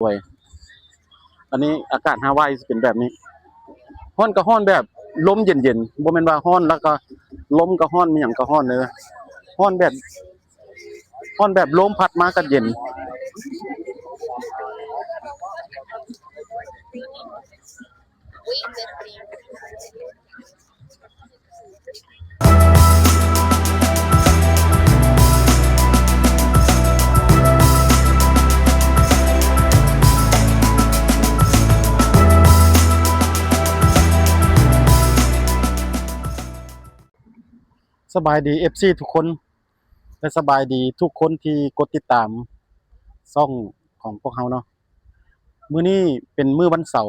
ດ້ວຍ. ອັນນີ້ອາກາດຮາວາຍຊິເປັນແບບນີ້ ຮ້ອນກໍຮ້ອນແບບລົມເຢັນໆ ບໍ່ແມ່ນວ່າຮ້ອນແລ້ວກໍລົມກໍຮ້ອນ ມີຫຍັງກໍຮ້ອນເດີ ຮ້ອນແບບ ຮ້ອນແບບລົມພັດມາກໍເຢັນ. ສະບາຍດີ ເອັຟຊີ ທຸກຄົນ ແລະ ສະບາຍດີທຸກຄົນທີ່ກົດຕິດຕາມຊ່ອງຂອງພວກເຮົາເນາະ. ມື້ນີ້ເປັນມື້ວັນເສົາ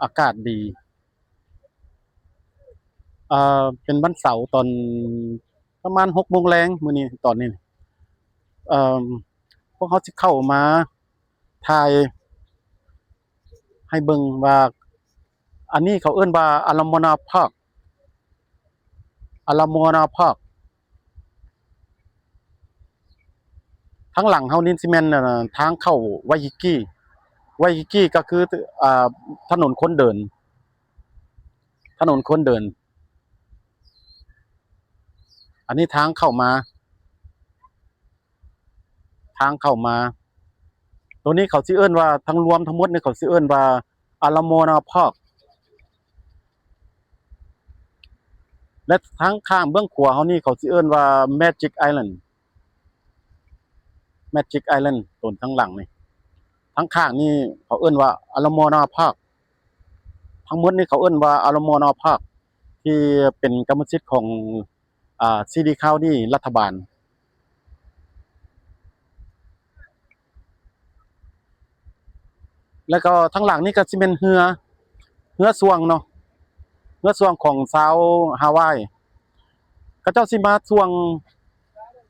ອາກາດດີ ເອີ ເປັນວັນເສົາຕອນປະມານຫົກໂມງແລງມື້ນີ້ ຕອນນີ້ ເອີ ພວກເຮົາຊິເຂົ້າມາຖ່າຍໃຫ້ເບິ່ງວ່າ ອັນນີ້ເຂົາເອີ້ນວ່າ Alamona Park Alamona Park ທາງຫຼັງເຮົານີ້ຊິແມ່ນ ເອີ ທາງເຂົ້າໄວກິກີ ໄວກິກີກໍຄື ອາ ຖະໜົນຄົນເດີນ ຖະໜົນຄົນເດີນ. ອັນນີ້ທາງເຂົ້າມາ ທາງເຂົ້າມາ ໂຕນີ້ເຂົາຊິເອີ້ນວ່າ ທັງລວມທັງໝົດນີ້ເຂົາຊິເອີ້ນວ່າ Alamona Park ແລະ ທາງຂ້າງເບື້ອງຂວາເຮົານີ້ເຂົາຊິເອີ້ນວ່າ Magic Island Magic Island ໂຕນທາງຫຼັງນີ້ ທາງຂ້າງນີ້ເຂົາເອີ້ນວ່າ Alamona Park ທັງໝົດນີ້ເຂົາເອີ້ນວ່າ Alamona Park ທີ່ເປັນກຳມະສິດຂອງ ອາ City County ລັດຖະບານ. ແລ້ວກໍທາງຫຼັງນີ້ກໍຊິແມ່ນເຮືອ ເຮືອຊ່ວງເນາະ ເຮືອຊ່ວງຂອງຊາວຮາວາຍ ເຂົາເຈົ້າຊິມາຊ່ວງ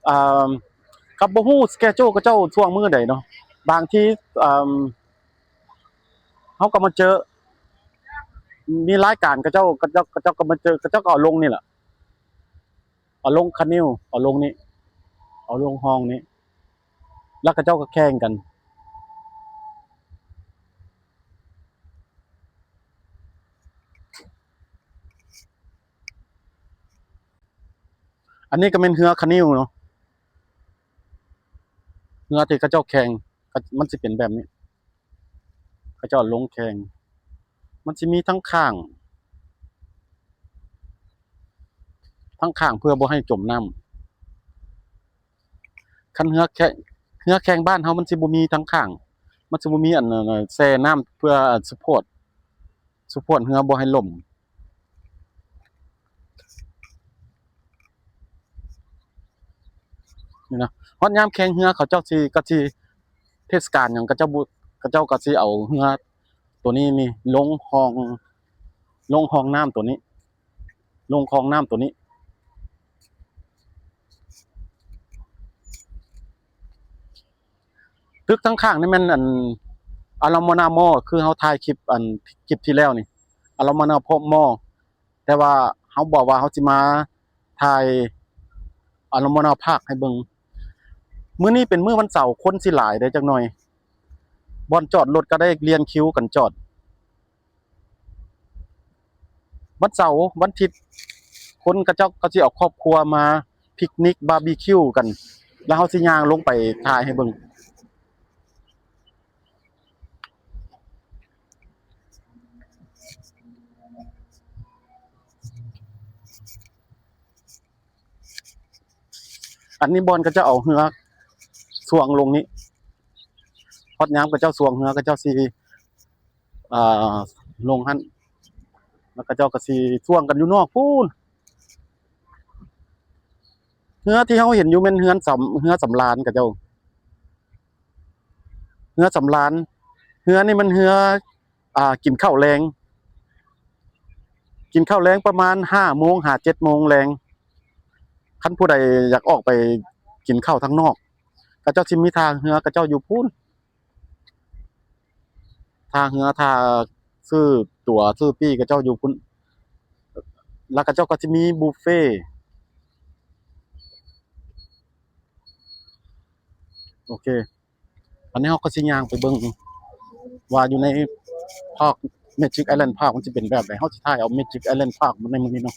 ອາ ກໍບໍ່ຮູ້ schedule ເຂົາເຈົ້າຊ່ວງມື້ໃດເນາະ ບາງທີ ອາ ເຮົາກໍມາເຈີ ມີລາຍການເຂົາເຈົ້າ ເຂົາເຈົ້າ ເຂົາເຈົ້າກໍມາເຈີ ເຂົາເຈົ້າກໍເອົາລົງນີ້ແຫຼະ ເອົາລົງຄານິວ ເອົາລົງນີ້ ເອົາລົງຮ່ອງນີ້ ແລ້ວເຂົາເຈົ້າກໍແຂ່ງກັນ. ອັນນີ້ກໍແມ່ນເຮືອຄານິວເນາະ ເຮືອທີ່ເຂົາເຈົ້າແຂ່ງ ກໍ ມັນຊິເປັນແບບນີ້ ເຂົາເຈົ້າລົງແຂ່ງ ມັນຊິມີທັງຂ້າງ ທັງຂ້າງເພື່ອບໍ່ໃຫ້ຈົມນ້ຳ. ຄັນເຮືອແຂ່ງ ເຮືອແຂ່ງບ້ານເຮົາມັນຊິບໍ່ມີທັງຂ້າງ ມັນຊິບໍ່ມີອັນ ອັນ ອັນແຊ່ນ້ຳເພື່ອ support support ເຮືອບໍ່ໃຫ້ລົ້ມ. ນີ້ນະ ຮອດຍາມແຂ່ງເຮືອ ເຂົາເຈົ້າຊິ ກໍຊິ ເທດສະການຫຍັງ ເຂົາເຈົ້າບໍ່ ເຂົາເຈົ້າກໍຊິເອົາເຮືອໂຕນີ້ນີ້ລົງຮ່ອງ ລົງຮ່ອງນ້ຳໂຕນີ້ ລົງຮ່ອງນ້ຳໂຕນີ້. ຕຶກທາງຂ້າງນີ້ແມ່ນອັນ Alamona Mall ຄືເຮົາຖ່າຍຄລິບ ອັນ ຄລິບທີ່ແລ້ວນີ້ Alamona Mall ແຕ່ວ່າເຮົາບອກວ່າເຮົາຊິມາຖ່າຍ Alamona Park ໃຫ້ເບິ່ງ. ມື້ນີ້ເປັນມື້ວັນເສົາ ຄົນຊິຫຼາຍເດ້ຈັກໜ່ອຍ ບ່ອນຈອດລົດກໍໄດ້ລຽນຄິວກັນຈອດ. ວັນເສົາ ວັນທິດ ຄົນເຂົາເຈົ້າກໍຊິເອົາຄອບຄົວມາພິກນິກບາບີຄິວກັນ ແລ້ວເຮົາຊິຍ່າງລົງໄປຖ່າຍໃຫ້ເບິ່ງ. ອັນນີ້ບ່ອນເຂົາເຈົ້າເອົາເຮືອຊ່ວງລົງນີ້ ຮອດຍາມເຂົາເຈົ້າຊ່ວງເຮືອ ເຂົາເຈົ້າຊິ ອ່າ ລົງຫັ້ນ ແລ້ວເຂົາເຈົ້າກໍຊິຊ່ວງກັນຢູ່ນອກພຸ້ນ. ເຮືອທີ່ເຮົາເຫັນຢູ່ແມ່ນເຮືອນສຳ ເຮືອສຳລານເຂົາເຈົ້າ ເຮືອສຳລານ ເຮືອນີ້ມັນເຮືອ ອ່າ ກິນເຂົ້າແລງ ກິນເຂົ້າແລງປະມານຫ້າໂມງຫາເຈັດໂມງແລງ. ຄັນຜູ້ໃດຢາກອອກໄປກິນເຂົ້າທາງນອກ ເຂົາເຈົ້າຊິມີທ່າເຮືອເຂົາເຈົ້າຢູ່ພຸ້ນ ທ່າເຮືອ ທ່າຊື້ຕົ໋ວຊື້ປີ້ເຂົາເຈົ້າຢູ່ພຸ້ນ ແລ້ວເຂົາເຈົ້າກໍຊິມີບຸບເຟ. ໂອເຄ ອັນນີ້ເຮົາກໍຊິຍ່າງໄປເບິ່ງວ່າຢູ່ໃນພາກ Magic Island Park ມັນຊິເປັນແບບໃດ. ເຮົາຊິຖ່າຍເອົາ Magic Island Park ໃນມື້ນີ້ເນາະ.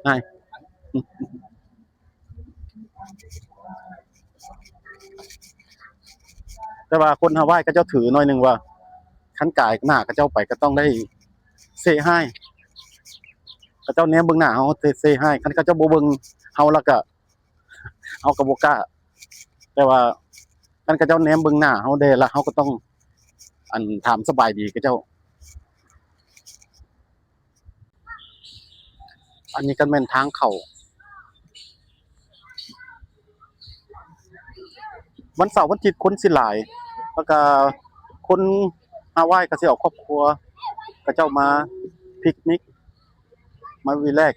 ນາຍ ແຕ່ວ່າຄົນຮາວາຍເຂົາເຈົ້າຖືໜ້ອຍໜຶ່ງວ່າ ຄັນກາຍໜ້າເຂົາເຈົ້າໄປກໍຕ້ອງໄດ້ say hi ເຂົາເຈົ້າແນມເບິ່ງໜ້າເຮົາ say hi ຄັນເຂົາເຈົ້າບໍ່ເບິ່ງເຮົາ ແລ້ວກໍເຮົາກໍບໍ່ກ້າ. ແຕ່ວ່າຄັນເຂົາເຈົ້າແນມເບິ່ງໜ້າເຮົາແດ່ ແລ້ວເຮົາກໍຕ້ອງ ອັນ ຖາມສະບາຍດີເຂົາເຈົ້າ. ອັນນີ້ກໍແມ່ນທາງເຂົ້າ. ວັນເສົາວັນອາທິດຄົນຊິຫຼາຍ ແລ້ວກະຄົນຮາວາຍກໍຊິເອົາຄອບຄົວເຂົາເຈົ້າມາພິກນິກ ມາຣີແລັກ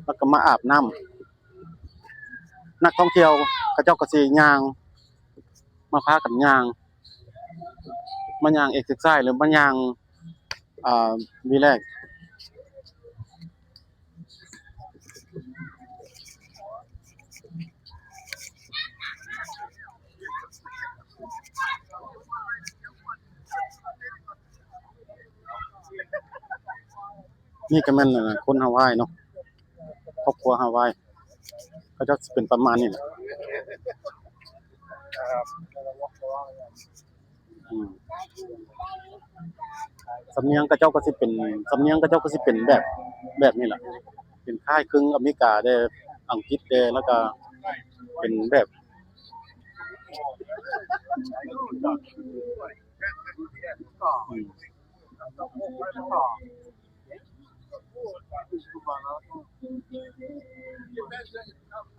ແລ້ວກໍມາອາບນ້ຳ. ນັກທ່ອງທ່ຽວເຂົາເຈົ້າກໍຊິຍ່າງ ມາພາກັນຍ່າງ ມາຍ່າງເອັກເຊີໄຊ ຫຼືມາຍ່າງ ອ່າ ຣີແລັກ. ນີ້ກໍແມ່ນ ອັນ ຄົນຮາວາຍເນາະ ຄອບຄົວຮາວາຍ ເຂົາເຈົ້າຊິເປັນປະມານນີ້ແຫຼະ. ອືມ ສຳນຽງເຂົາເຈົ້າກໍຊິເປັນ ສຳນຽງເຂົາເຈົ້າກໍຊິເປັນແບບ ແບບນີ້ແຫຼະ ເປັນຄ້າຍເຄິ່ງອາເມລິກາແດ່ ອັງກິດແດ່ ແລ້ວກໍເປັນແບບ ອືມ.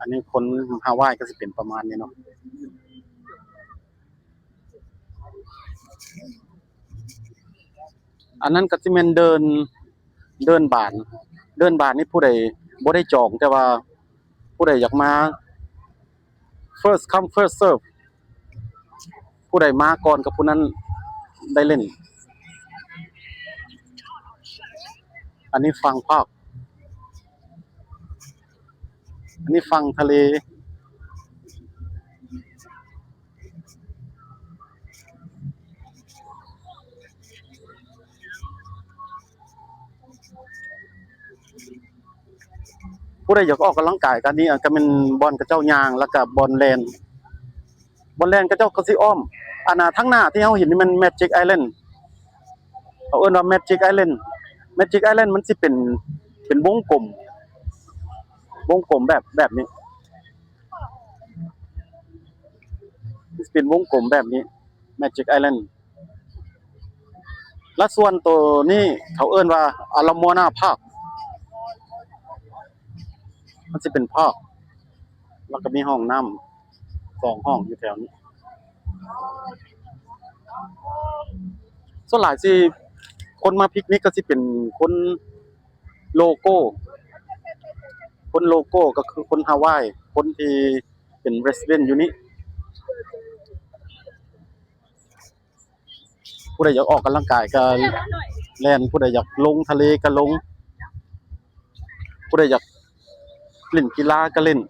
ອັນນີ້ຄົນຮາວາຍກໍຊິເປັນປະມານນີ້ເນາະ. ອັນນັ້ນກໍຊິແມ່ນເດີ່ນ ເດີ່ນບານ ເດີ່ນບານນີ້ຜູ້ໃດບໍ່ໄດ້ຈອງ ແຕ່ວ່າຜູ້ໃດຢາກມາ first come first serve ຜູ້ໃດມາກ່ອນກັບຜູ້ນັ້ນໄດ້ຫຼິ້ນ. ອັນນີ້ຝັ່ງພາກ ອັນນີ້ຝັ່ງທະເລ. ຜູ້ໃດຢາກອອກກຳລັງກາຍ ກະນີ້ ກະແມ່ນບ່ອນເຂົາເຈົ້າຍ່າງ ແລ້ວກະບ່ອນແລ່ນ ບ່ອນແລ່ນເຂົາເຈົ້າກໍຊິອ້ອມ ອັນນ່າ ທາງໜ້າທີ່ເຮົາເຫັນນີ້ແມ່ນ Magic Island ເຂົາເອີ້ນວ່າ Magic Island. Magic Island ມັນຊິເປັນ ເປັນວົງກົມ ວົງກົມແບບ ແບບນີ້ ມັນຊິເປັນວົງກົມແບບນີ້ Magic Island. ແລະ ສ່ວນໂຕນີ້ເຂົາເອີ້ນວ່າ Alamona Park ມັນຊິເປັນພາກ ແລ້ວກໍມີຫ້ອງນ້ຳສອງຫ້ອງຢູ່ແຖວນີ້. ສ່ວນຫຼາຍຊິ ຄົນມາພິກນິກກໍຊິເປັນຄົນໂລໂກ້ ຄົນໂລໂກ້ກໍຄືຄົນຮາວາຍ ຄົນທີ່ເປັນ resident ຢູ່ນີ້. ຜູ້ໃດຢາກອອກກຳລັງກາຍກໍແລ່ນ ຜູ້ໃດຢາກລົງທະເລກໍລົງ ຜູ້ໃດຢາກຫຼິ້ນກິລາກໍຫຼິ້ນ.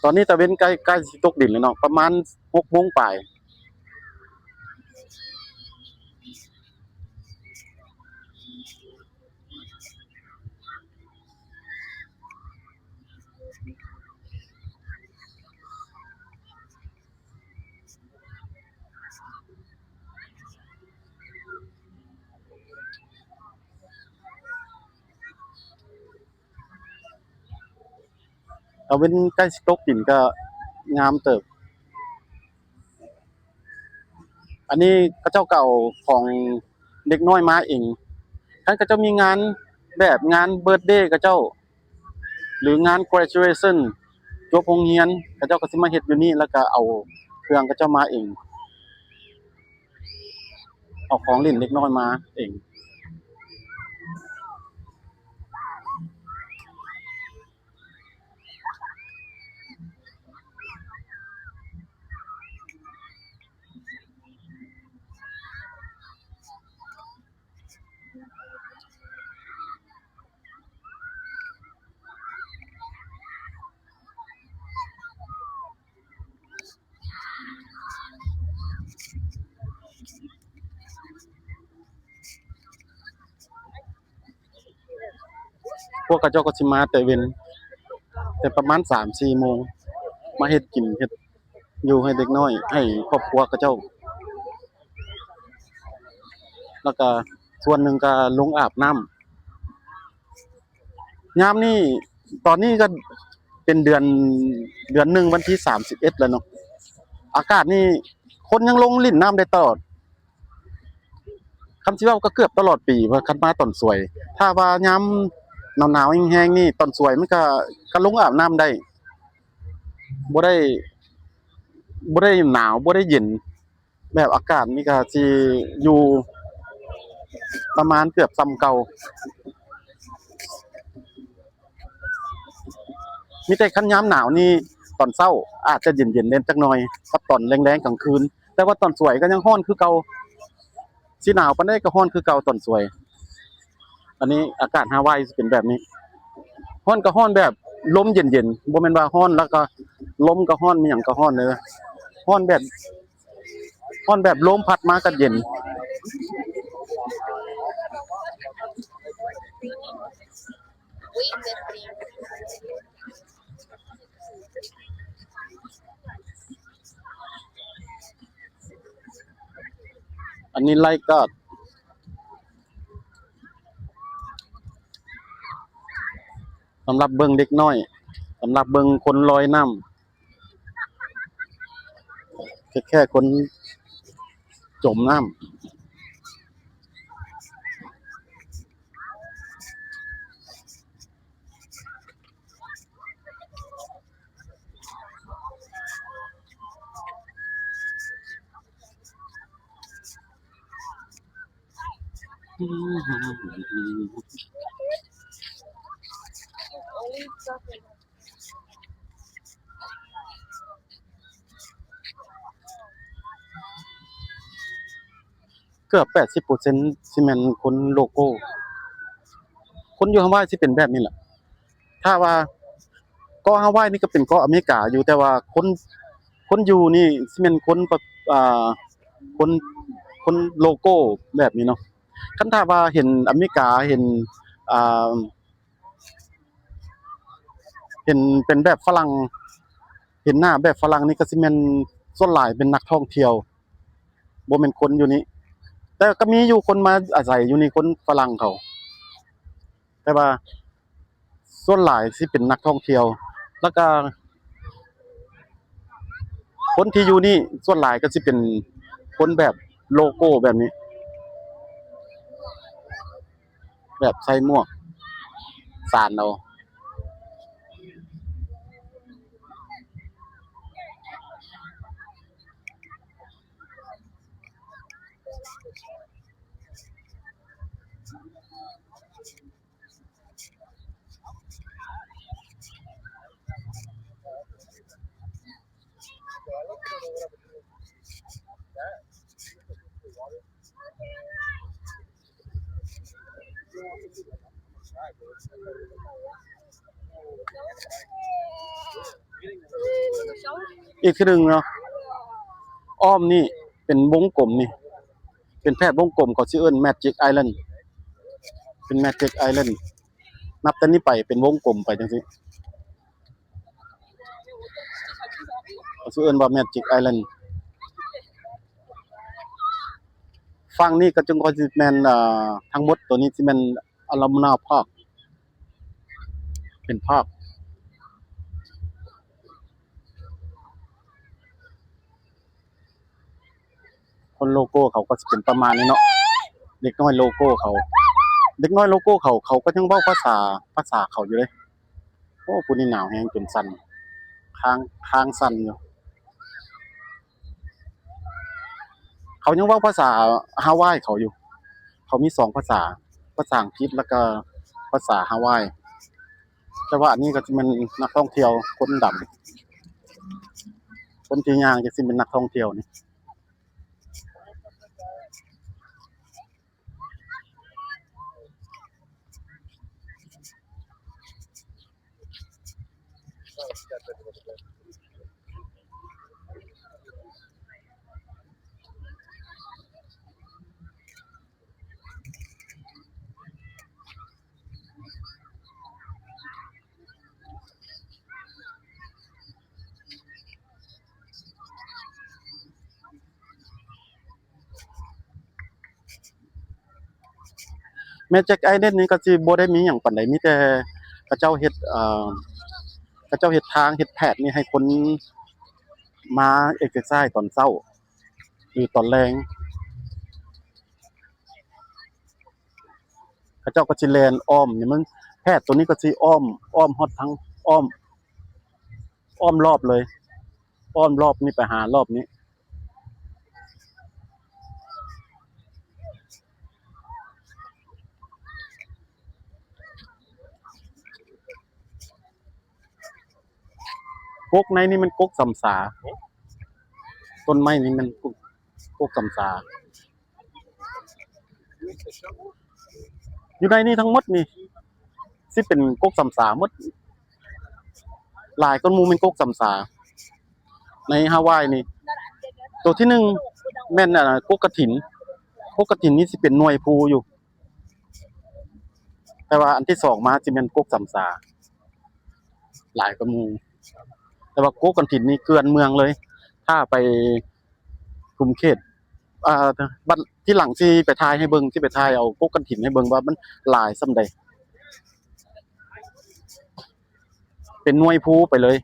ຕອນນີ້ຕາເວັນໃກ້ ໃກ້ຊິຕົກດິນແລ້ວເນາະ ປະມານຫົກໂມງປາຍ. ຕາເວັນໃກ້ຊິຕົກດິນກໍງາມເຕີບ. ອັນນີ້ເຂົາເຈົ້າກໍເອົາຂອງເດັກນ້ອຍມາເອງ. ຄັນເຂົາເຈົ້າມີງານແບບງານເບີດເດເຂົາເຈົ້າ ຫຼືງານ graduation ຈົບໂຮງຮຽນ ເຂົາເຈົ້າກໍຊິມາເຮັດຢູ່ນີ້ ແລ້ວກໍເອົາເຄື່ອງເຂົາເຈົ້າມາເອງ. ເອົາຂອງຫຼິ້ນເດັກນ້ອຍມາເອງ. ວກເຂົາເຈົ້າກໍຊິມາແຕ່ເວັນ ແຕ່ປະມານສາມສີ່ໂມງ ມາເຮັດກິນເຮັດຢູ່ໃຫ້ເດັກນ້ອຍ ໃຫ້ຄອບຄົວເຂົາເຈົ້າ ແລ້ວກໍສ່ວນໜຶ່ງກໍລົງອາບນ້ຳ. ຍາມນີ້ ຕອນນີ້ກໍເປັນເດືອນ ເດືອນໜຶ່ງ ວັນທີສາມສິບເອັດແລ້ວເນາະ ອາກາດນີ້ຄົນຍັງລົງຫຼິ້ນນ້ຳໄດ້ຕະຫຼອດ. ຄັນຊິເວົ້າກໍເກືອບຕະຫຼອດປີ ຄັນມາຕອນສວຍ. ຖ້າວ່າຍາມໜາວໆແຮງໆນີ້ ຕອນສວຍມັນກໍ ກໍລົງອາບນ້ຳໄດ້ ບໍ່ໄດ້ ບໍ່ໄດ້ໜາວ ບໍ່ໄດ້ເຢັນ. ແບບອາກາດນີ້ກໍຊິຢູ່ປະມານເກືອບສ່ຳເກົ່າ. ມີແຕ່ຄັນຍາມໜາວນີ້ ຕອນເຊົ້າອາດຈະເຢັນໆແດ່ຈັກໜ່ອຍ ກັບຕອນແລງໆກາງຄືນ, ແຕ່ວ່າຕອນສວຍກໍຍັງຮ້ອນຄືເກົ່າ. ຊິໜາວປານໃດກໍຮ້ອນຄືເກົ່າຕອນສວຍ. ອັນນີ້ອາກາດຮາວາຍຊິເປັນແບບນີ້. ຮ້ອນກໍຮ້ອນແບບລົມເຢັນໆ, ບໍ່ແມ່ນວ່າຮ້ອນແລ້ວກໍລົມກໍຮ້ອນ ມີຫຍັງກໍຮ້ອນເລີຍ. ຮ້ອນແບບ ຮ້ອນແບບລົມພັດມາກໍເຢັນ. We miss you. ອັນນີ້ໄລກາດ ສຳລັບເບິ່ງເດັກນ້ອຍ ສຳລັບເບິ່ງຄົນລອຍນ້ຳ ແຄ່ ແຄ່ຄົນຈົມນ້ຳ. ເກືອບແປດສິບເປີເຊັນຊິແມ່ນຄົນໂລໂກ້. ຄົນຢູ່ຮາວາຍຊິເປັນແບບນີ້ແຫຼະ. ຖ້າວ່າເກາະຮາວາຍນີ້ກໍເປັນເກາະອາເມລິກາຢູ່, ແຕ່ວ່າຄົນ ຄົນຢູ່ນີ້ຊິແມ່ນຄົນປະ ອ່າ ຄົນ ຄົນໂລໂກ້ແບບນີ້ເນາະ. ຄັນຖ້າວ່າເຫັນອາເມລິກາ ເຫັນ ອ່າ ເຫັນເປັນແບບຝຣັ່ງ ເຫັນໜ້າແບບຝຣັ່ງນີ້ກໍຊິແມ່ນສ່ວນຫຼາຍເປັນນັກທ່ອງທ່ຽວ ບໍ່ແມ່ນຄົນຢູ່ນີ້. ແຕ່ກໍມີຢູ່ຄົນມາອາໄສຢູ່ນີ້ ຄົນຝຣັ່ງເຂົາ ແຕ່ວ່າສ່ວນຫຼາຍຊິເປັນນັກທ່ອງທ່ຽວ ແລ້ວກໍຄົນທີ່ຢູ່ນີ້ສ່ວນຫຼາຍກໍຊິເປັນຄົນແບບໂລໂກ້ແບບນີ້ ແບບໃສ່ໝວກສານເອົາ. ອີກເທື່ອໜຶ່ງເນາະ ອ້ອມນີ້ເປັນວົງກົມນີ້ ເປັນແຖບວົງກົມ ເຂົາຊິເອີ້ນ Magic Island ເປັນ Magic Island. ນັບແຕ່ນີ້ໄປເປັນວົງກົມໄປຈັ່ງຊີ້ ເຂົາຊິເອີ້ນວ່າ Magic Island. ຝັ່ງນີ້ກໍຈຶ່ງກໍຊິແມ່ນ ເອີ ທັງໝົດໂຕນີ້ຊິແມ່ນ Alumni Park ເປັນພາກ ຄົນໂລໂກ້ເຂົາກໍຊິເປັນປະມານນີ້ເນາະ ເດັກນ້ອຍໂລໂກ້ເຂົາ ເດັກນ້ອຍໂລໂກ້ເຂົາ ເຂົາກໍຍັງເວົ້າພາສາ ພາສາເຂົາຢູ່ເດ້. ໂອ້ ຜູ້ນີ້ໜາວແຮງຈົນສັ່ນ ຄາງ ຄາງສັ່ນຢູ່. ເຂົາຍັງເວົ້າພາສາຮາວາຍເຂົາຢູ່ ເຂົາມີສອງພາສາ ພາສາອັງກິດ ແລ້ວກໍພາສາຮາວາຍ. ແຕ່ວ່າອັນນີ້ກໍຊິແມ່ນນັກທ່ອງທ່ຽວຄົນດຳ ຄົນທີ່ຍ່າງຈັ່ງຊີ້ແມ່ນນັກທ່ອງທ່ຽວນີ້. Magic Island ນີ້ກໍຊິບໍ່ໄດ້ມີຫຍັງປານໃດ ມີແຕ່ເຂົາເຈົ້າເຮັດ ເອີ ເຂົາເຈົ້າເຮັດທາງເຮັດແພດນີ້ໃຫ້ຄົນມາເອັກເຊີໄຊຕອນເຊົ້າ ຫຼືຕອນແລງ ເຂົາເຈົ້າກໍຊິແລ່ນອ້ອມນີ້ ມັນ ແພດໂຕນີ້ກໍຊິອ້ອມ ອ້ອມຮອດທັງ ອ້ອມ ອ້ອມລອບເລີຍ ອ້ອມລອບນີ້ໄປຫາລອບນີ້. ກົກໃນນີ້ແມ່ນກົກສຳສາ ຕົ້ນໄມ້ນີ້ແມ່ນກົກ ກົກສຳສາ. ຢູ່ໃນນີ້ທັງໝົດນີ້ຊິເປັນກົກສຳສາໝົດ ຫຼາຍກວ່າໝູ່ແມ່ນກົກສຳສາ ໃນຮາວາຍນີ້. ໂຕທີໜຶ່ງແມ່ນ ອັນ ກົກກະຖິນ ກົກກະຖິນນີ້ຊິເປັນໜ່ວຍພູຢູ່ ແຕ່ວ່າອັນທີສອງມາຊິແມ່ນກົກສຳສາ ຫຼາຍກວ່າໝູ່ ແຕ່ວ່າກົກກະຖິນນີ້ເກື້ອນເມືອງເລີຍ ຖ້າໄປກຸ່ມເຂດ ອ່າ ບັດທີຫຼັງຊິໄປຖ່າຍໃຫ້ເບິ່ງ ຊິໄປຖ່າຍເອົາກົກກະຖິນໃຫ້ເບິ່ງວ່າມັນຫຼາຍສ່ຳໃດ ເປັນໜ່ວຍພູໄປເລີຍ.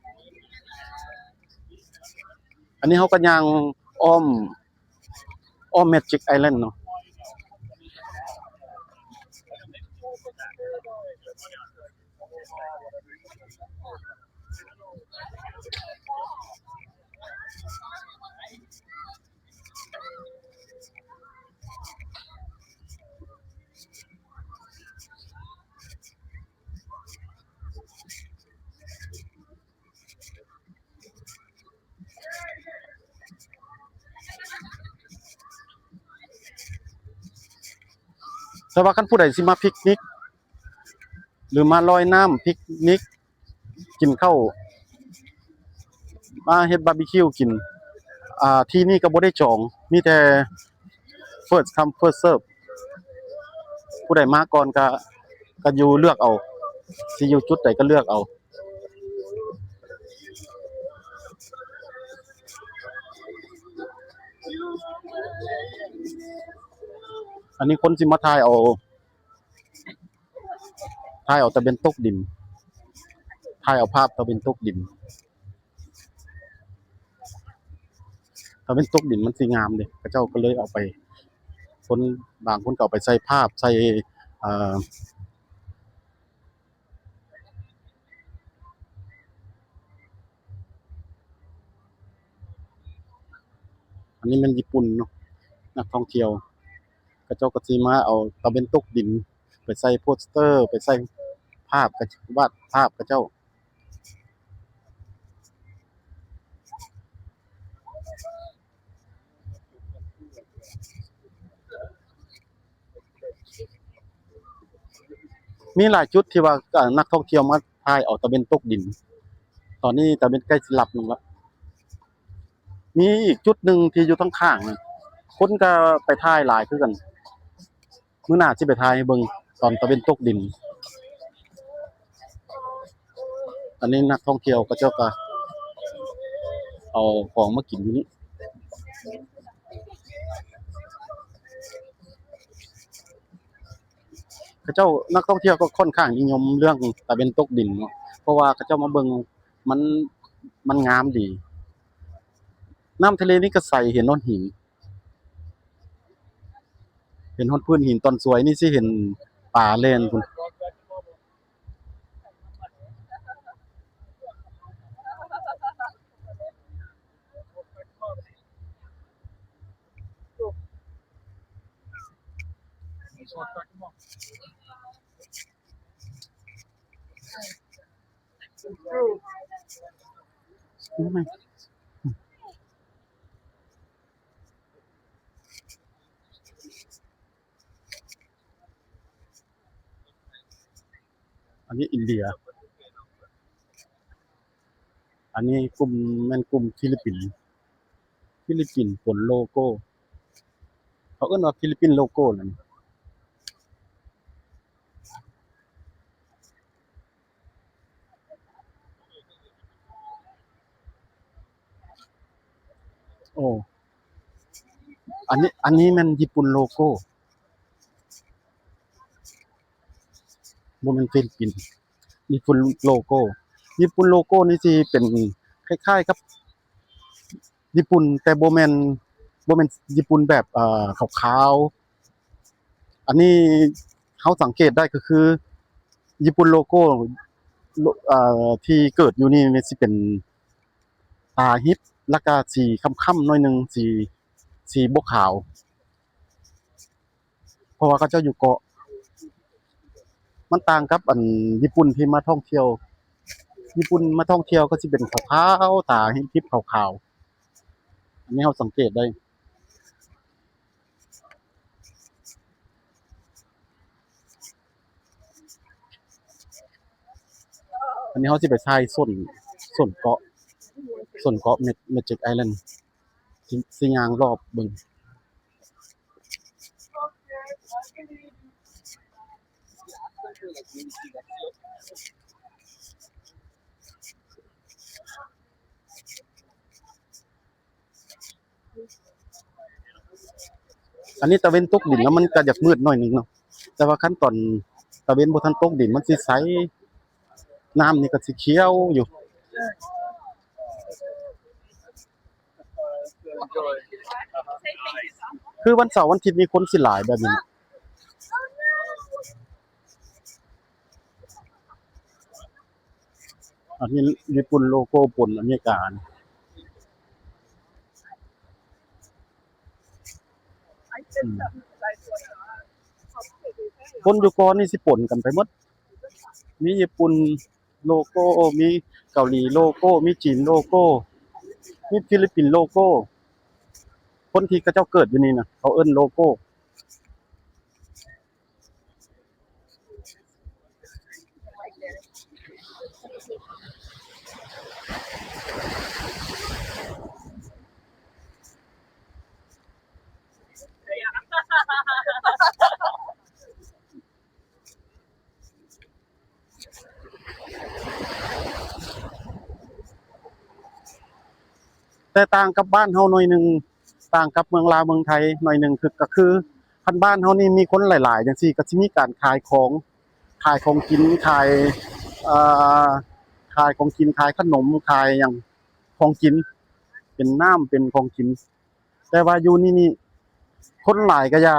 ອັນນີ້ເຮົາກໍຍ່າງອ້ອມ ອ້ອມ Magic Island ເນາະ. ແຕ່ວ່າຄັນຜູ້ໃດຊິມາພິກນິກ ຫຼືມາລອຍນ້ຳພິກນິກ ກິນເຂົ້າ ມາເຮັດບາບີຄິວກິນ ອ່າ ທີ່ນີ້ກໍບໍ່ໄດ້ຈອງ ມີແຕ່ first come first serve ຜູ້ໃດມາກ່ອນກໍ ກໍຢູ່ເລືອກເອົາ ຊິຢູ່ຈຸດໃດກໍເລືອກເອົາ. ອັນນີ້ຄົນຊິມາຖ່າຍເອົາ ຖ່າຍເອົາຕາເວັນຕົກດິນ ຖ່າຍເອົາພາບຕາເວັນຕົກດິນ ຕາເວັນຕົກດິນມັນຊິງາມເດ້ ເຂົາເຈົ້າກໍເລີຍເອົາໄປ ຄົນບາງຄົນກໍເອົາໄປໃສ່ພາບ ໃສ່ ເອີ ອັນນີ້ແມ່ນຍີ່ປຸ່ນເນາະ ນັກທ່ອງທ່ຽວ ເຂົາເຈົ້າກໍຊິມາເອົາຕາເວັນຕົກດິນ ໄປໃສ່ໂປສເຕີ ໄປໃສ່ພາບ ກະວາດພາບເຂົາເຈົ້າ. ມີຫຼາຍຈຸດທີ່ວ່າ ເອີ ນັກທ່ອງທ່ຽວມາຖ່າຍເອົາຕາເວັນຕົກດິນ ຕອນນີ້ຕາເວັນໃກ້ຊິລັບລົງລະ. ມີອີກຈຸດໜຶ່ງທີ່ຢູ່ທາງຂ້າງນະ ຄົນກໍໄປຖ່າຍຫຼາຍຄືກັນ. ມື້ໜ້າຊິໄປຖ່າຍໃຫ້ເບິ່ງຕອນຕາເວັນຕົກດິນ. ອັນນີ້ນັກທ່ອງທ່ຽວເຂົາເຈົ້າກໍເອົາຂອງມາກິນຢູ່ນີ້. ເຂົາເຈົ້າ ນັກທ່ອງທ່ຽວກໍຂ້ອນຂ້າງນິຍົມເລື່ອງຕາເວັນຕົກດິນເນາະ ເພາະວ່າເຂົາເຈົ້າມາເບິ່ງ ມັນ ມັນງາມດີ. ນ້ຳທະເລນີ້ກໍໃສ ເຫັນຮອດຫີນ ເຫັນຮອດພື້ນຫີນ. ຕອນສວຍນີ້ຊິເຫັນປາແລ່ນພຸ້ນ. Oh my. ອັນນີ້ອິນເດຍ ອັນນີ້ກຸ່ມ ແມ່ນກຸ່ມຟີລິບປິນ ຟີລິບປິນປົນໂລໂກ້ ເຂົາເອີ້ນວ່າຟີລິບປິນໂລໂກ້ນັ້ນ. ໂອ້ ອັນນີ້ ອັນນີ້ແມ່ນຍີ່ປຸ່ນໂລໂກ້. ບໍ່ແມ່ນຟີລິບປິນ ຍີ່ປຸ່ນໂລໂກ້ ຍີ່ປຸ່ນໂລໂກ້ນີ້ຊິເປັນຄ້າຍໆກັບຍີ່ປຸ່ນ ແຕ່ບໍ່ແມ່ນ ບໍ່ແມ່ນຍີ່ປຸ່ນແບບ ເອີ ຂາວໆ. ອັນນີ້ເຮົາສັງເກດໄດ້ກໍຄືຍີ່ປຸ່ນໂລໂກ້ ໂລ ເອີ ທີ່ເກີດຢູ່ນີ້ ນີ້ຊິເປັນຕາຮິບ ແລ້ວກະສີຄ້ຳໆໜ້ອຍໜຶ່ງ ສີ ສີບໍ່ຂາວ ເພາະວ່າເຂົາເຈົ້າຢູ່ເກາະ. ມັນຕ່າງກັບອັນຍີ່ປຸ່ນທີ່ມາທ່ອງທ່ຽວ ຍີ່ປຸ່ນມາທ່ອງທ່ຽວກໍຊິເປັນຂາວໆ ຕາຮິບຂາວໆ ອັນນີ້ເຮົາສັງເກດໄດ້. ອັນນີ້ເຮົາຊິໄປຖ່າຍໂຊນ ໂຊນເກາະ ໂຊນເກາະ Mag- Magic Island ຊິ ຊິຍ່າງລອບເບິ່ງ. ອັນນີ້ຕາເວັນຕົກດິນແລ້ວມັນກະຢາກມືດໜ້ອຍໜຶ່ງເນາະ ແຕ່ວ່າຄັນຕອນຕາເວັນບໍ່ທັນຕົກດິນມັນຊິໃສ ນ້ຳນີ້ກະຊິຂຽວຢູ່. ຄືວັນເສົາວັນອາທິດນີ້ຄົນຊິຫຼາຍແບບນີ້. ອັນນີ້ຍີ່ປຸ່ນໂລໂກ້ປົນອາເມລິກາ. ອືມ ຄົນຢູ່ເກາະນີ້ຊິປົນກັນໄປໝົດ ມີຍີ່ປຸ່ນໂລໂກ້ ມີເກົາຫຼີໂລໂກ້ ມີຈີນໂລໂກ້ ມີຟີລິບປິນໂລໂກ້. ຄົນທີ່ເຂົາເຈົ້າເກີດຢູ່ນີ້ນະ ເຂົາເອີ້ນໂລໂກ້. ແຕ່ຕ່າງກັບບ້ານເຮົາໜ້ອຍໜຶ່ງ ຕ່າງກັບເມືອງລາວເມືອງໄທໜ້ອຍໜຶ່ງ ຄື ກໍຄືຄັນບ້ານເຮົານີ້ມີຄົນຫຼາຍໆຈັ່ງຊີ້ ກໍຊິມີການຂາຍຂອງ ຂາຍຂອງກິນ ຂາຍ ເອີ ຂາຍຂອງກິນ ຂາຍຂະໜົມ ຂາຍຫຍັງ ຂອງກິນ ເປັນນ້ຳ ເປັນຂອງກິນ. ແຕ່ວ່າຢູ່ນີ້ນີ້ ຄົນຫຼາຍກະຢ່າ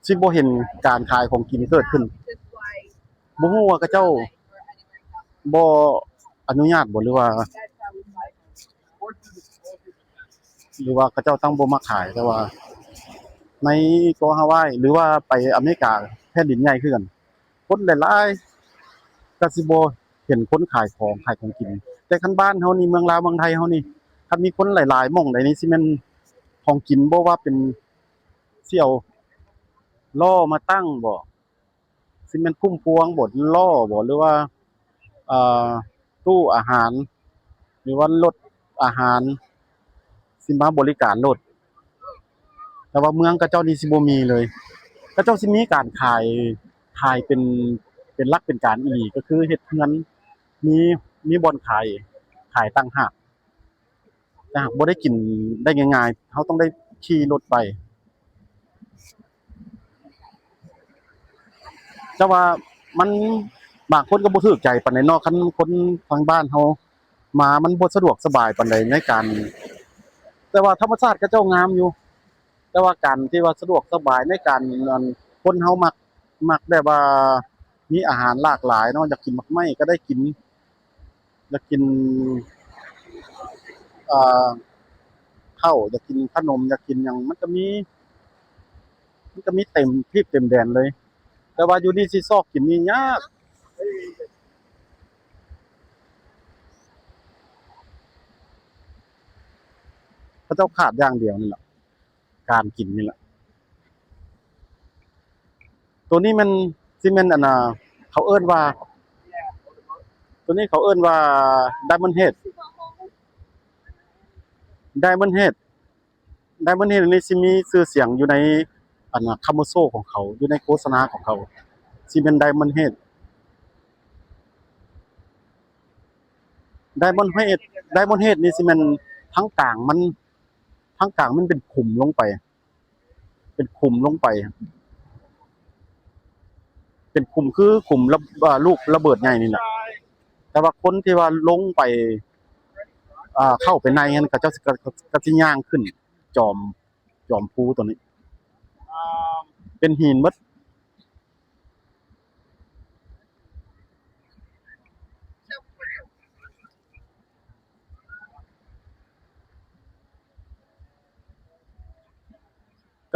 ຊິບໍ່ເຫັນການຂາຍຂອງກິນເກີດຂຶ້ນ. ບໍ່ຮູ້ວ່າເຂົາເຈົ້າບໍ່ອະນຸຍາດບໍ່ ຫຼືວ່າ ຫຼືວ່າເຂົາເຈົ້າຕັ້ງບໍ່ມາຂາຍ. ແຕ່ວ່າໃນເກາະຮາວາຍ ຫຼືວ່າໄປອາເມລິກາແຜ່ນດິນໃຫຍ່ຄືກັນ ຄົນຫຼາຍໆ ກະຊິບໍ່ເຫັນຄົນຂາຍຂອງ ຂາຍຂອງກິນ. ແຕ່ຄັນບ້ານເຮົານີ້ ເມືອງລາວເມືອງໄທເຮົານີ້ ຄັນມີຄົນຫຼາຍໆໝ່ອງໃດນີ້ ຊິແມ່ນຂອງກິນ ບໍ່ວ່າເປັນ ຊິເອົາລໍ້ມາຕັ້ງບໍ ຊິແມ່ນພຸ້ມພວງບໍ ລໍ້ບໍ ຫຼືວ່າ ອ່າ ຕູ້ອາຫານ ຫຼືວ່າລົດອາຫານ ຊິມາບໍລິການໂລດ. ແຕ່ວ່າເມືອງເຂົາເຈົ້ານີ້ຊິບໍ່ມີເລີຍ ເຂົາເຈົ້າຊິມີການຂາຍ ຂາຍເປັນ ເປັນຫຼັກເປັນການອີ່ຫຼີ ກໍຄືເຮັດເຮືອນ ມີ ມີບ່ອນຂາຍ ຂາຍຕ່າງຫາກ. ແຕ່ຫາກບໍ່ໄດ້ກິນໄດ້ງ່າຍໆ ເຮົາຕ້ອງໄດ້ຂີ່ລົດໄປ. ແຕ່ວ່າມັນ ບາງຄົນກໍບໍ່ຖືກໃຈປານໃດເນາະ ຄັນຄົນທາງບ້ານເຮົາມາ ມັນບໍ່ສະດວກສະບາຍປານໃດໃນການ ແຕ່ວ່າທຳມະຊາດເຂົາເຈົ້າງາມຢູ່ ແຕ່ວ່າການທີ່ວ່າສະດວກສະບາຍໃນການ ອັນ ຄົນເຮົາມັກ ມັກແບບວ່າມີອາຫານຫຼາກຫຼາຍເນາະ ຢາກກິນໝາກໄມ້ກໍໄດ້ກິນ ຢາກກິນ ເອີ ເຂົ້າ ຢາກກິນຂະໜົມ ຢາກກິນຫຍັງ ມັນກໍມີ ມັນກໍມີເຕັມທີບເຕັມແດນເລີຍ. ແຕ່ວ່າຢູ່ນີ້ຊິຊອກກິນນີ້ຍາກ ເຂົາເຈົ້າຂາດຢ່າງດຽວນີ້ແຫຼະ ການກິນນີ້ແຫຼະ. ໂຕນີ້ແມ່ນ ຊິແມ່ນ ອັນນ່າ ເຂົາເອີ້ນວ່າ ໂຕນີ້ເຂົາເອີ້ນວ່າ Diamond Head Diamond Head Diamond Head ນີ້ຊິມີຊື່ສຽງຢູ່ໃນ ອັນນ່າ ຄຳໂມໂຊຂອງເຂົາ ຢູ່ໃນໂຄສະນາຂອງເຂົາ ຊິແມ່ນ Diamond Head Diamond Head Diamond Head ນີ້ຊິແມ່ນທາງກາງມັນ ທາງກາງມັນເປັນຂຸມລົງໄປ ເປັນຂຸມລົງໄປ. ເປັນຂຸມ ຄືຂຸມລະ ອ່າ ລູກລະເບີດໃຫຍ່ນີ້ນະ. ແຕ່ວ່າຄົນທີ່ວ່າລົງໄປ ອ່າ ເຂົ້າໄປໃນຫັ້ນ ເຂົາເຈົ້າຊິ ກໍ ກໍ ກໍຊິຍ່າງຂຶ້ນຈອມ ຈອມພູຕົວນີ້ ເປັນຫີນໝົດ.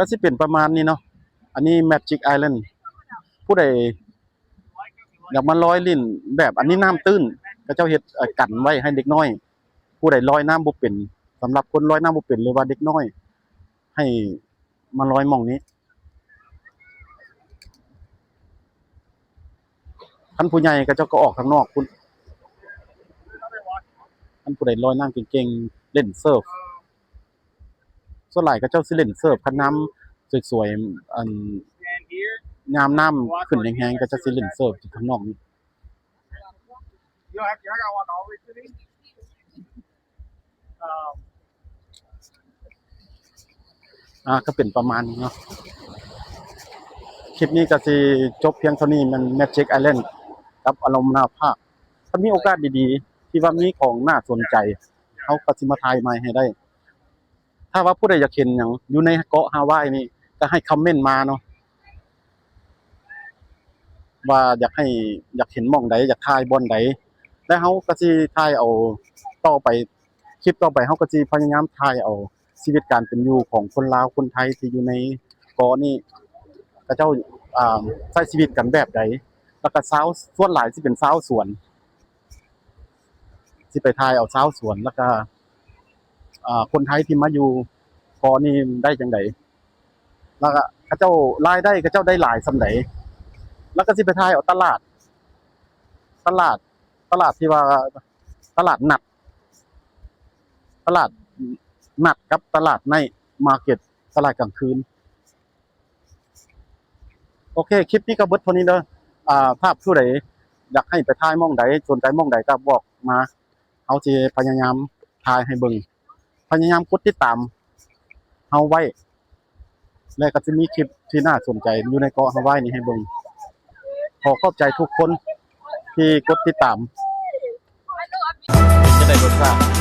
ກໍຊິເປັນປະມານນີ້ເນາະ. ອັນນີ້ Magic Island ຜູ້ໃດຢາກມາລອຍຫຼິ້ນແບບ ອັນນີ້ນ້ຳຕື້ນ ເຂົາເຈົ້າເຮັດ ເອີ ກັນໄວ້ໃຫ້ເດັກນ້ອຍ ຜູ້ໃດລອຍນ້ຳບໍ່ເປັນ, ສຳລັບຄົນລອຍນ້ຳບໍ່ເປັນ ຫຼືວ່າເດັກນ້ອຍ ໃຫ້ມາລອຍໝ່ອງນີ້. ຄັນຜູ້ໃຫຍ່ເຂົາເຈົ້າກໍອອກທາງນອກພຸ້ນ. ຄັນຜູ້ໃດລອຍນ້ຳເກັ່ງໆ ຫຼິ້ນເສີບ ສ່ວນຫຼາຍເຂົາເຈົ້າຊິຫຼິ້ນເສີບ ຄັນນ້ຳສວຍໆ ອັນ ຍາມນ້ຳຂຶ້ນແຮງໆ ເຂົາເຈົ້າຊິຫຼິ້ນເສີບຢູ່ທາງນອກນີ້. ອ່າ ກໍເປັນປະມານນີ້ເນາະ. ຄລິບນີ້ກໍຊິຈົບພຽງເທົ່ານີ້ ແມ່ນ Magic Island ກັບ Alumna Park. ຖ້າມີໂອກາດດີໆ ທີ່ວ່າມີຂອງໜ້າສົນໃຈ ເຮົາກໍຊິມາຖ່າຍໃໝ່ໃຫ້ໄດ້. ຖ້າວ່າຜູ້ໃດຢາກເຫັນຫຍັງຢູ່ໃນເກາະຮາວາຍນີ້ ກໍໃຫ້ຄອມເມັນມາເນາະ ວ່າຢາກໃຫ້ ຢາກເຫັນໝ່ອງໃດ ຢາກຖ່າຍບ່ອນໃດ ແລ້ວເຮົາກໍຊິຖ່າຍເອົາຕໍ່ໄປ. ຄລິບຕໍ່ໄປເຮົາກໍຊິພະຍາຍາມຖ່າຍເອົາຊີວິດການເປັນຢູ່ຂອງຄົນລາວຄົນໄທທີ່ຢູ່ໃນເກາະນີ້ ເຂົາເຈົ້າ ອ່າ ໃຊ້ຊີວິດກັນແບບໃດ ແລ້ວກໍຊາວ ສ່ວນຫຼາຍຊິເປັນຊາວສວນ ຊິໄປຖ່າຍເອົາຊາວສວນ ແລ້ວກະ ອ່າ ຄົນໄທທີ່ມາຢູ່ເກາະນີ້ໄດ້ຈັ່ງໃດ ແລ້ວກະເຂົາເຈົ້າລາຍໄດ້ ເຂົາເຈົ້າໄດ້ຫຼາຍສ່ຳໃດ ແລ້ວກະຊິໄປຖ່າຍເອົາຕະຫຼາດ ຕະຫຼາດ ຕະຫຼາດທີ່ວ່າຕະຫຼາດນັດ ຕະຫຼາດນັດກັບຕະຫຼາດໄນມາເກັດ ຕະຫຼາດກາງຄືນ. ໂອເຄ ຄລິບນີ້ກໍເບິດເທົ່ານີ້ເດີ. ອ່າ ຖ້າຜູ້ໃດຢາກໃຫ້ໄປຖ່າຍໝ່ອງໃດ ສົນໃຈໝ່ອງໃດກໍບອກມາ ເຮົາຊິພະຍາຍາມຖ່າຍໃຫ້ເບິ່ງ. ພະຍາຍາມກົດຕິດຕາມເຮົາໄວ້ ແລະ ກໍຊິມີຄລິບທີ່ໜ້າສົນໃຈຢູ່ໃນເກາະຮາວາຍນີ້ໃຫ້ເບິ່ງ. ຂໍຂອບໃຈທຸກຄົນທີ່ກົດຕິດຕາມ. ເປັນຈັ່ງໃດລົດຊາດ?